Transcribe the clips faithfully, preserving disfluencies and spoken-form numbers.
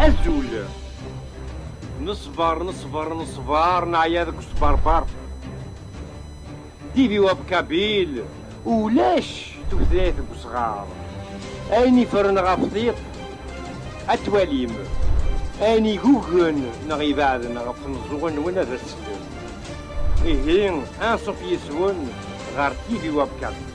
Azul. Neṣber, neṣber, neṣber, neɛya deg usberber. T V Web Kabyle, ulac tutlayt deg usɣar. Ayen iffren ɣef tiṭ, ad twalim. Ayen igugen neɣ ibeɛden ɣef tmeẓẓuɣin-nwen, ad as-tellem. Ihi, anṣuf yis-wen ɣer T V Web Kabyle.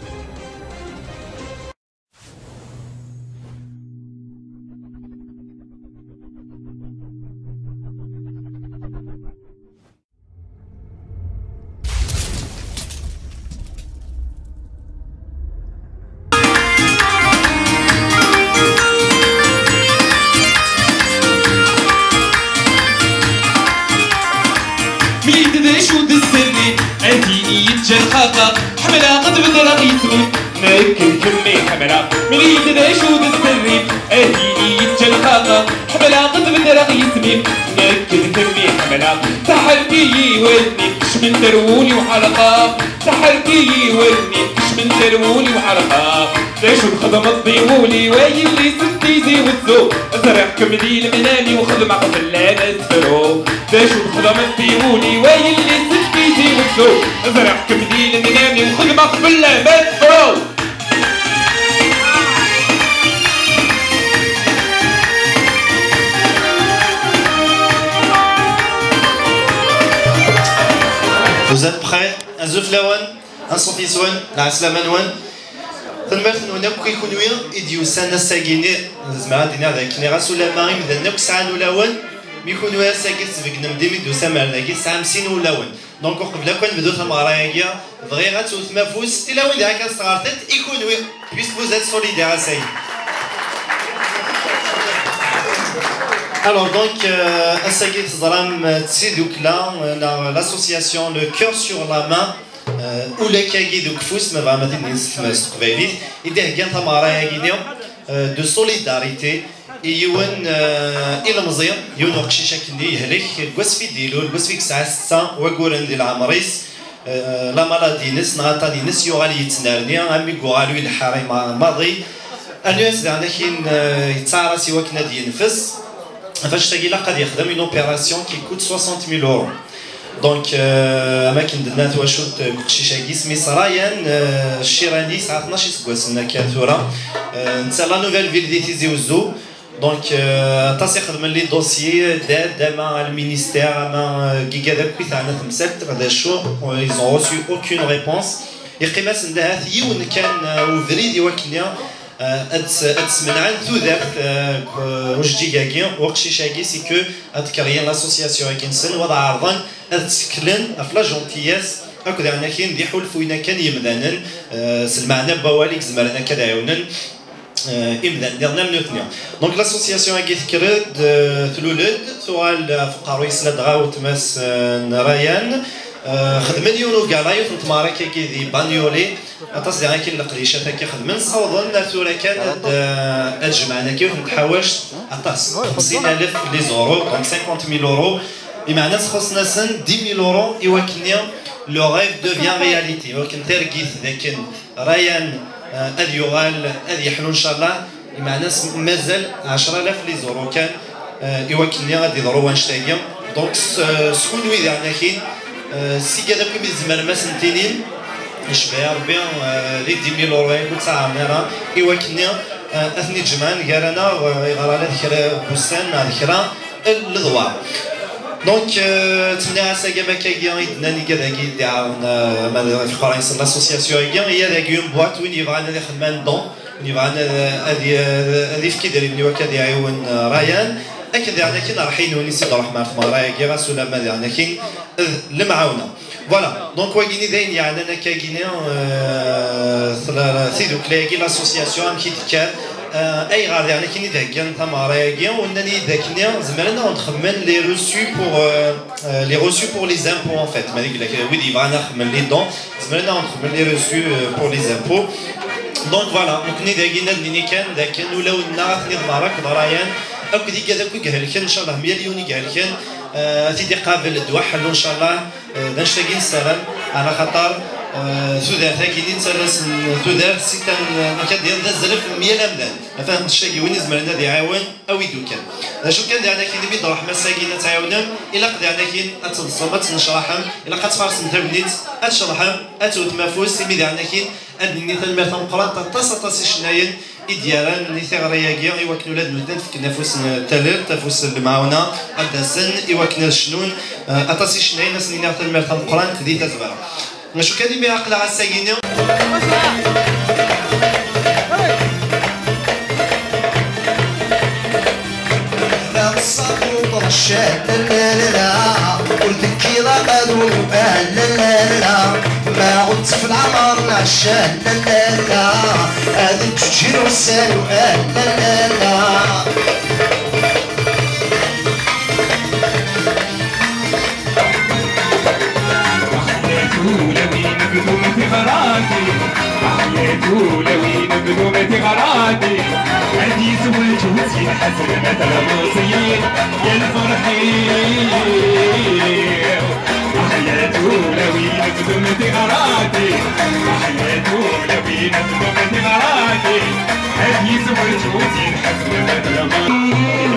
Mlid d acu d sserri, ad yini yeǧǧa lxaṭer. Ḥemmleɣ ad bedreɣ yisem-im, nekk d kemmi ḥemmleɣ. Mlid d acu d sserri, ad yini yeǧǧa lxaṭer. Ḥemmleɣ ad bedreɣ yisem-im, nekk d kemmi ḥemmleɣ. Taḥerki-yi wallen-im, kecmen terwul-iw ḥerqeɣ. Taḥerki-yi wallen-im, kecmen terwul-iw ḥerqeɣ. D acu txedmeḍ di wul-iw, ay yelli-s n Tizi Wezzu? Ẓriɣ-kem di lemnam-iw, xedmeɣ fell-am asefru. D acu txedmeḍ di wul-iw, ay yelli-s n Tizi Wezzu? Ẓriɣ-kem di lemnam-iw, xedmeɣ fell-am asefru. Vous êtes prêts? Azul fell-awen, anṣuf yis-wen, lɛeslama-nwen. Tanemmirt-nwen akk i kunwi i d-yusan ass-agi-nni. Zemreɣ ad d-iniɣ d akken ɣas ulamma imdanen akk sɛan ulawen, mi kunwi ass-agi tesbegnem-d imi d-tusam ar dagi tesɛam sin wulawen. Donc, uqbel akk ad nebdu tameɣra-agi, bɣiɣ ad tewtem afus, tilawin di akka s tɣertiṭ i kunwi, puisque vous êtes solidaires ass-agi. Alors, donc, euh, ass-agi teẓram, euh, d tidukla, euh, neɣ l'association Le Cœur sur la Main, euh, ulakkagi deg ufus, ma bɣam ad t-id-nini s tmes-, s teqbaylit, i d-iheggan tameɣra-agi-nni, euh, de solidarité, i yiwen, euh, ilemẓi, yiwen uqcic akkenni yehlek, deg wasf i d-ilul, deg wasf i yesɛa setta waguren di leɛmer-is, euh, la maladie-ines, neɣ aṭṭan-ines, yuɣal yettnerni, am mi yuɣal ur ileḥḥu ara i ma-, maḍi. Rnu-as daɣen akin, euh, yettaɛer-as i wakken ad yenfes. Ɣef annect-agi ilaq ad yexdem une opération qui coûte soixante mille euros. Donc, euh, am akken d-nenna twacult n uqcic-agi, isem-is Ryan, euh, Chirani, yesɛa tnac iseggasen akka tura. Euh, netta la nouvelle ville di Tizi Wezzu. Donc, euh, aṭas i xedmen les dossiers d'aide, ama le ministère, ama, euh, deg igad akk i teɛna temsalt, d acu, euh, ils ont reçu aucune réponse. Yeqqim-asen-d ahat yiwen kan, euh, ubrid i wakken-nni, euh, ad s-, ad smenɛen tudert, euh, deg, euh, ujeǧǧig-agi, uqcic-agi, c'est que ad créer l'association-agi-nsen, u ad ɛerḍen ad tteklen ɣef la gentillesse akked aɛnakin d iḥulfuyen akken yemdanen, euh, s lmeɛna n wawal i izemren akka ad ɛiwnen, euh, imdanen nniḍen am nutni. Donc, l'association-agi tekker-d, euh, tlul-d, tuɣal ɣef uqerruy-is ladɣa weltma-s, euh, n Ryan. Euh, xedmen yiwen ugala, yiwet n tmeɣra akkagi di Banyoli. Aṭas diɣ akin leqdicat akka xedmen, ssawḍen ar tura kan ad, euh, ad jemɛen akka yiwet n tḥawact, aṭas, xemsin alef les euros, donc cinquante mille euros. Imeɛna sxuṣṣen-asen dix mille euros i wakken-nni le rêve devient réalité, i wakken targit d akken Ryan, euh, ad yuɣal ad yeḥlu ncallah, imeɛna s-, mazal ɛecra alaf les euros kan, euh, i wakken-nni ad d-iḍru wannect-agi. Donc, s-, s kunwi daɣen akin, euh, s igad akk imi tzemrem ad sen-tinim, yecba Rebbi, euh, les dix mille euros-agi ur ttaɛren ara, i wakken-nni, euh, ad ten-id-jemɛen gar-aneɣ, euh, iɣer ala d kra n wussan neɣ d kra n ledwaṛ. Donc, euh, ttmenniɣ-as agam akkagi i d-nnan igad-agi i d-iɛerḍen, euh, ma d iqerray-nsen l'association-agi, i ad agi une boîte, win yebɣan ad ixdem un don, win yebɣan ad, ad, ad, ad ifk idrimen i wakka ad iɛiwen, euh, Ryan. Akken diɣen akin rḥin win i s-id-ruḥ mar tmeɣra-agi, ɣas ulamma diɣen akin d lemɛawna. Voilà, donc wagini d ayen yeɛnan akkagini, euh, tla-, tidukla-agi, l'association, amek i d-tekker, euh, ayɣer diɣen akin i d-heggan tameɣra-agi, u nnan-iyi-d akken zemren ad aɣ-d-xemmen les reçus pour, euh, euh, les reçus pour les impôts, en fait. Ma d wid yebɣan ad xemmen les dons, zemren ad aɣ-d-xemmen les reçus, euh, pour les impôts. Donc voilà, nekkni dagi ad nini kan d akken ulawen-nneɣ ad ten-iḍmer akked Ryan, akked igad akk i ihelken, ncallah mya yiwen i ihelken, euh, ad t-id-iqabel ddwa ḥellu, ncallah. Euh, d annect-agi nessaram, ɛla xaṭer Tudert-agi-nni d tarra-s n tudert, si tan, akka d-, d azref n yal amdan. Atan aqcic-agi win izemren ad iɛawen, awi-d ukan. D acu kan, diɣen akin imi d-ṛuḥem ass-agi ad tɛiwnem, ilaq diɣen akin ad teḍsem, ad tennecraḥem, ilaq ad tfaṛsem tagnit, ad tceḍḥem, ad tewtem afus, imi diɣen akin ad d-nini tanemmirt tameqqrant aṭas, aṭas icennayen i d-yerran i tiɣri-agi, i wakken ula d nutni ad fken afus n tallelt, afus n lemɛawna, ad d-asen i wakken ad cnun, eh, aṭas icennayen, ad sen-iniɣ tanemmirt tameqqrant di tazwara. Acu kan imi aql-aɣ ass-agi-nni. Ur tekkiḍ amadu, ah, la, la, la, la. Ma ɣettef leɛmer nɛecca, la, la, la. Ad ǧǧin ussan, ah, la, la, la. Aḥya tulawin bdum tiɣratin, aḥya tulawin bdum tiɣratin, ad yezweǧ wezyin ḥazen ma tɣelmeẓyin, ya lferḥ-iw. Aḥya tulawin bdum tiɣratin, aḥya tulawin bdum tiɣratin, ad yezweǧ wezyin ḥazen ma tɣelmeẓyin.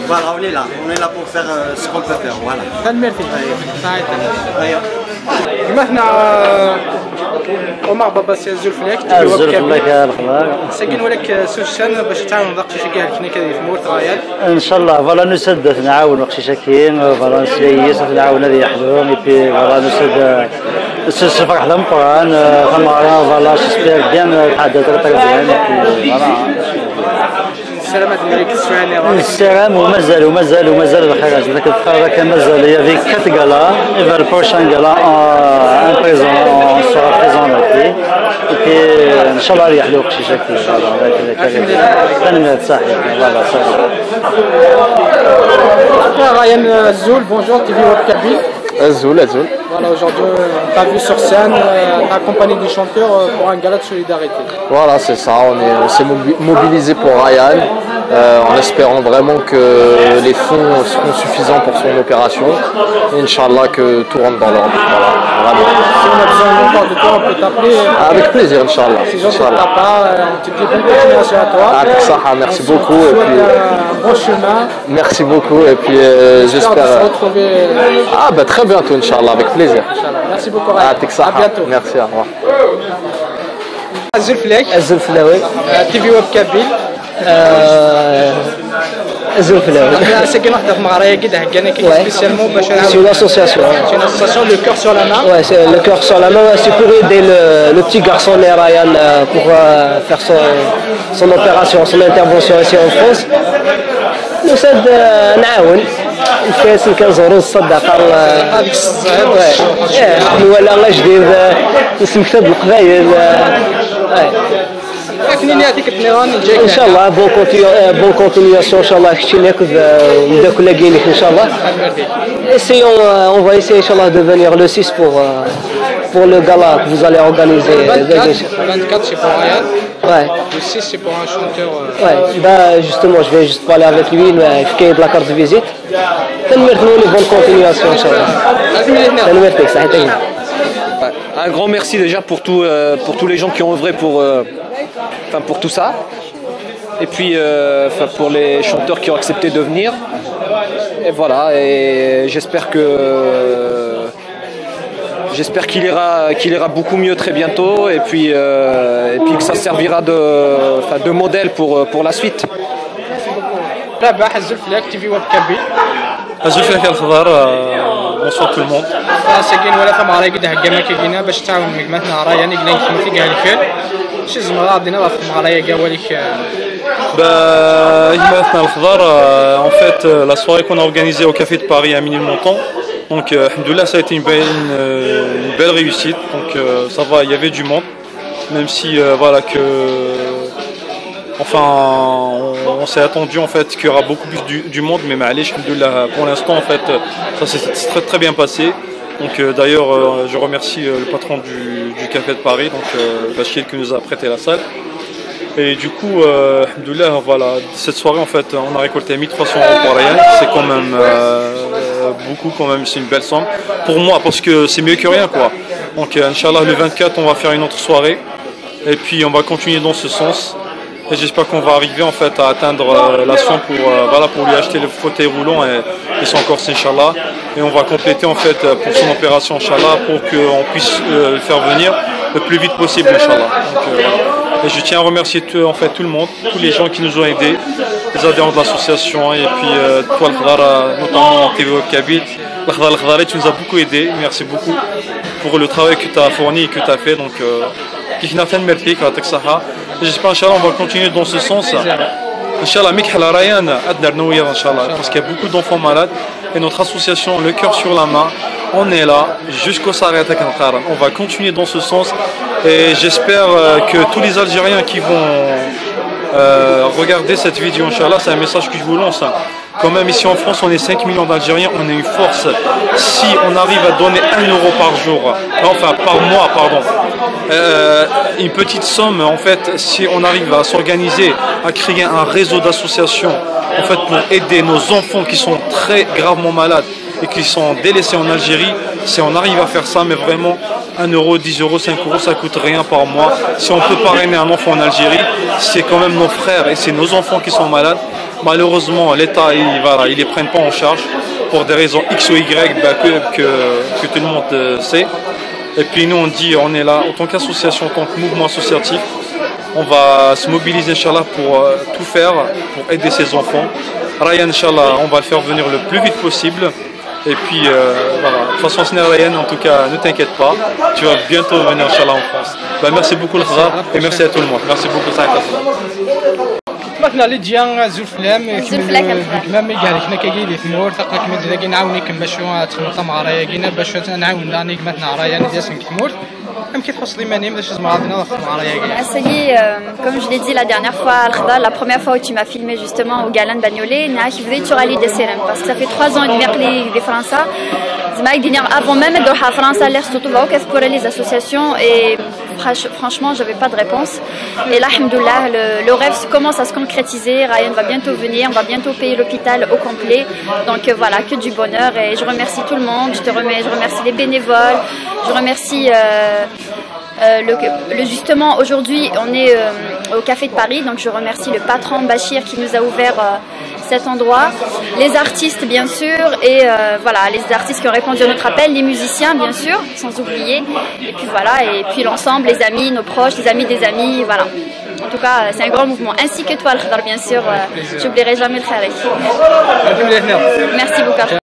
Voilà, on est là. On est là pour faire, euh, ce qu'on peut faire. Voilà. Tanemmirt-ik. Saɛid. Gma-tneɣ, euh, Omar Baba, si azul fell-ak, T V Web Kabyle. Azul fell-ak a lexbar. Sagi nwala-k, euh, s ussan bac ad tɛawneḍ aqcic-agi helken akka di tmurt Rayal. Ncallah, voilà, nusa-d ad t-nɛawen aqcic-agi, euh, voilà, nesla yes ad t-nɛawen ad yeḥlu, et puis, voilà, nusa-d, euh, s, s lferḥ d ameqqran, euh, tameɣra, voilà, j'espère bien, euh, tɛedda très, très bien, et puis, voilà. Nessaram ad nili deg teswiɛin niḍen. Nessaram, u mazal, u mazal, u mazal lxir, azal akken txir, akken mazal, il y avait quatre galas, et vers le prochain gala, euh, un présent, on sera présent là-dessus. Et puis, euh, ncallah ad yeḥlu uqcic-agi, voilà, tanemmirt, saḥit, voilà, ça va. Ryan, euh, azul, bonjour, T V Web Kabyle. Azul, azul. Voilà, aujourd'hui, euh, on t'a vu sur scène, euh, t'es accompagné des chanteurs, euh, pour un gala de solidarité. Voilà, c'est ça, on est, on s'est mobi-, mobilisé pour Ryan, euh, en espérant vraiment que les fonds seront suffisants pour son opération. Et Inch'Allah que tout rentre dans l'ordre. Voilà, vraiment. Si on a besoin encore de toi, on peut t'appeler. Avec plaisir, Inch'Allah. C'est gentil de ta part, euh, on te dit bonne continuation à toi. Ah, ça, merci beaucoup, et puis, euh, un bon chemin. Merci beaucoup, et puis, euh, j'espère, euh, se retrouver. Ah, bah, très bientôt, Inch'Allah, avec plaisir. Inch'Allah. Merci beaucoup, Ryan. Ah, à bientôt. Merci, au revoir. Azul fell-ak. Azul fell-awen. Euh, T V Web Kabyle. Euh, azul fell-awen. Ass-agi neɣ d tmeɣra-agi d-heggan akka spécialement bac ad... C'est une association. C'est une association, le cœur sur la main. Ouais, c'est le cœur sur la main, ouais, c'est pour aider le, le petit garçon né Ryan, euh, pour, euh, faire son, son opération, son intervention ici en France. Nous sommes, euh, نعاون. Nefka-yasen kan ẓẓur d ṣṣadaqa. Ad yesseẓẓiḍ. Nwala ajdid, nesmekta-d leqbayel. Akken ini tikkelt nniḍen. Ncallah, bonne continuation. Ncallah keččini akked umeddakel-agi-inek, ncallah. Essayons, on va essayer, ncallah, de venir le six pour, pour le gala que vous allez organiser. Le vingt-quatre, c'est pour Ryan. Ouais. Le six, c'est pour un chanteur. Ouais, bah justement, je vais juste parler avec lui, il m'a fait la carte de visite. Bonne continuation, ncallah. Tanemmirt. Un grand merci déjà pour, tout, euh, pour tous les gens qui ont œuvré pour, euh, enfin pour tout ça. Et puis euh, enfin, pour les chanteurs qui ont accepté de venir. Et voilà, et j'espère que. J'espère qu'il ira, qu'il ira beaucoup mieux très bientôt et puis, euh, et puis que ça servira de, enfin, de modèle pour, pour la suite. Rabaḥ, azul fell-ak, T V Web Kabyle. Azul fell-ak a Lexḍar, euh, bonsoir tout le monde. Ass-agi nwala tameɣra-agi d-theggam akkagina bac ad tɛawnem gma-tneɣ Ryan i yellan deg tmurt i ihelken. Acu tzemreḍ ad aɣ-d-tiniḍ ɣef tmeɣra-agi, awal-ik? Bah, gma-tneɣ a Lexḍar, euh, en fait, euh, la soirée qu'on a organisée au Café de Paris à Ménilmontant, donc, euh, alhamdoulilah, ça a été une belle, une, euh, une belle réussite. Donc, euh, ça va, il y avait du monde. Même si, euh, voilà, que. Enfin, on, on s'est attendu en fait qu'il y aura beaucoup plus du, du monde, mais معليش, alhamdoulilah, pour l'instant, en fait, ça s'est très, très bien passé. Donc, euh, d'ailleurs, euh, je remercie euh, le patron du, du Café de Paris, donc euh, Bachir, qui nous a prêté la salle. Et du coup, euh, alhamdoulilah, voilà, cette soirée, en fait, on a récolté mille trois cents euros pour Ryan. C'est quand même euh, beaucoup, quand même, c'est une belle somme. Pour moi, parce que c'est mieux que rien, quoi. Donc, euh, Inch'Allah, le vingt-quatre, on va faire une autre soirée. Et puis, on va continuer dans ce sens. Et j'espère qu'on va arriver en fait à atteindre euh, la somme pour, euh, voilà, pour lui acheter le fauteuil roulant et, et son corset, Inch'Allah. Et on va compléter en fait euh, pour son opération, Inch'Allah, pour qu'on puisse euh, le faire venir le plus vite possible, Inch'Allah. Donc, euh, voilà. Et je tiens à remercier tout, en fait tout le monde, tous les gens qui nous ont aidés, les adhérents de l'association et puis euh, toi, Al Khadar, euh, notamment T V Web Kabyle. Al Khadar, Al Khadar, tu nous as beaucoup aidés. Merci beaucoup pour le travail que tu as fourni et que tu as fait. Donc, euh, كي حنا في المرتي كيعطيك الصحة. J'espère, Inch'Allah, on va continuer dans ce sens. Inch'Allah, مي كحل Ryan, عندنا نويض, Inch'Allah, parce qu'il y a beaucoup d'enfants malades. Et notre association, le cœur sur la main, on est là jusqu'au Sarret Akankaran. On va continuer dans ce sens. Et j'espère euh, que tous les Algériens qui vont euh, regarder cette vidéo, Inch'Allah, c'est un message que je vous lance. Quand même, ici en France, on est cinq millions d'Algériens, on est une force. Si on arrive à donner un euro par jour, enfin par mois, pardon, euh, une petite somme, en fait, si on arrive à s'organiser, à créer un réseau d'associations, en fait, pour aider nos enfants qui sont très gravement malades et qui sont délaissés en Algérie, si on arrive à faire ça, mais vraiment, un euro, dix euros, cinq euros, ça coûte rien par mois. Si on peut parrainer un enfant en Algérie, c'est quand même nos frères et c'est nos enfants qui sont malades. Malheureusement, l'État, il, voilà, ils les prennent pas en charge pour des raisons X ou Y, bah, que, que, que tout le monde euh, sait. Et puis nous, on dit, on est là en tant qu'association, en tant que mouvement associatif. On va se mobiliser, Inch'Allah, pour euh, tout faire, pour aider ces enfants. Ryan, Inch'Allah, on va le faire venir le plus vite possible. Et puis, euh, voilà. De toute façon, Ryan, en tout cas, ne t'inquiète pas. Tu vas bientôt venir, Inch'Allah, en France. Bah, merci beaucoup, Al Khadar, et merci à tout le monde. Merci beaucoup, Saïd. Tmathna Lydia, azul fell-am. Azul fell-ak, a Lexḍar. Gma-m i ihelken akkagi di tmurt, aql-ikem-id dagi, nɛawen-ikem bac ad txedmeḍ tameɣra-agi, bac ad nɛawen daɣen gma-tneɣ Ryan ad d-yas deg tmurt. Amek i tḥusseḍ iman-im, d acu tzemreḍ ad d-tiniḍ ɣef tmeɣra-agi? Ass-agi, euh, comme je l'ai dit la dernière fois, a Lexḍar, la première fois où tu m'as filmé justement au gala n Bagnolet, nniɣ-ak bɣiɣ ad tuɣaleḍ d asirem, parce que ça fait trois ans et demi aql-i di Fransa. Zemreɣ ad k-d-iniɣ, avant même ad ruḥeɣ ɣer Fransa, lliɣ sṭuṭubeɣ akk ad kkureɣ les associations et franch-, franchement, j'avais pas de réponse. Et là, alhamdoulilah, le, le rêve commence à se concrétiser. Ryan va bientôt venir, on va bientôt payer l'hôpital au complet. Donc euh, voilà, que du bonheur. Et je remercie tout le monde. Je te remets, je remercie les bénévoles. Je remercie euh, euh, le, le- justement, aujourd'hui, on est euh, au Café de Paris. Donc je remercie le patron Bachir qui nous a ouvert euh, cet endroit. Les artistes, bien sûr. Et euh, voilà, les artistes qui ont répondu à notre appel. Les musiciens, bien sûr, sans oublier. Et puis voilà, et puis l'ensemble, les amis, nos proches, les amis des amis, voilà. En tout cas, c'est un grand mouvement. Ainsi que toi, Al Khadar, bien sûr. Euh, j'oublierai jamais le Kharik. Merci beaucoup.